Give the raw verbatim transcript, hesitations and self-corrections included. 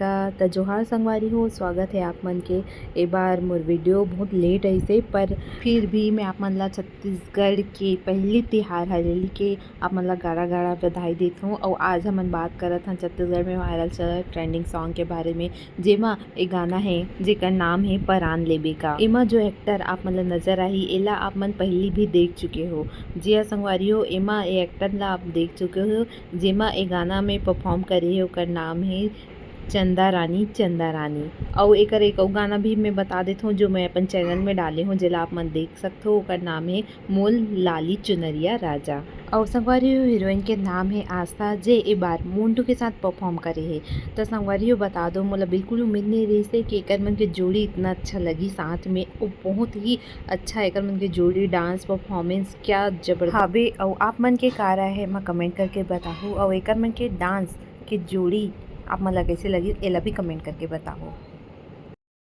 त जोहार संगवारी हो, स्वागत है आप मन के। ए बार मोर वीडियो बहुत लेट आइसे, पर फिर भी मैं आप मन ला छत्तीसगढ़ के पहली तिहार हरेली के आप मन ला गाड़ा गाड़ा बधाई देत हूँ। और आज हमन बात करत हन छत्तीसगढ़ में वायरल चलत ट्रेंडिंग सॉन्ग के बारे में, जेमा एक गाना है जेकर नाम है परान लेबे का। एमा जो एक्टर आप मन ला नजर आही, एला आप मन पहली भी देख चुके हो। जी हाँ संगवारी हो, एमा ए एक्टर ला आप देख चुके हो, जेमा ए गाना में परफॉर्म करे हे, ओकर नाम हे चंदा रानी, चंदा रानी। अउ एकर एक अउ गाना भी मैं बता देत हूँ, जो मैं अपन चैनल में डाले हूँ, जेला आप मन देख सकथो। ओकर नाम हे मोल लाली चुनरिया राजा। अउ संगवारी हो, हीरोइन के नाम हे आस्था, जे ए बार मोंटू के साथ परफॉर्म करे हे। तो संगवारी हो, बता दो, मोला बिल्कुल उम्मीद नहीं रहिस हे कि एकर मन के जोड़ी इतना अच्छा लगी साथ में। वो बहुत ही अच्छा एकर मन के जोड़ी, डांस परफॉर्मेंस क्या जबरदस्त हावे। अउ आप मन के का राय हे, एमा कमेंट करके बताहू। अउ एकर मन के डांस के जोड़ी आप मन ला कैसे लगी, एला भी कमेंट करके बताहू।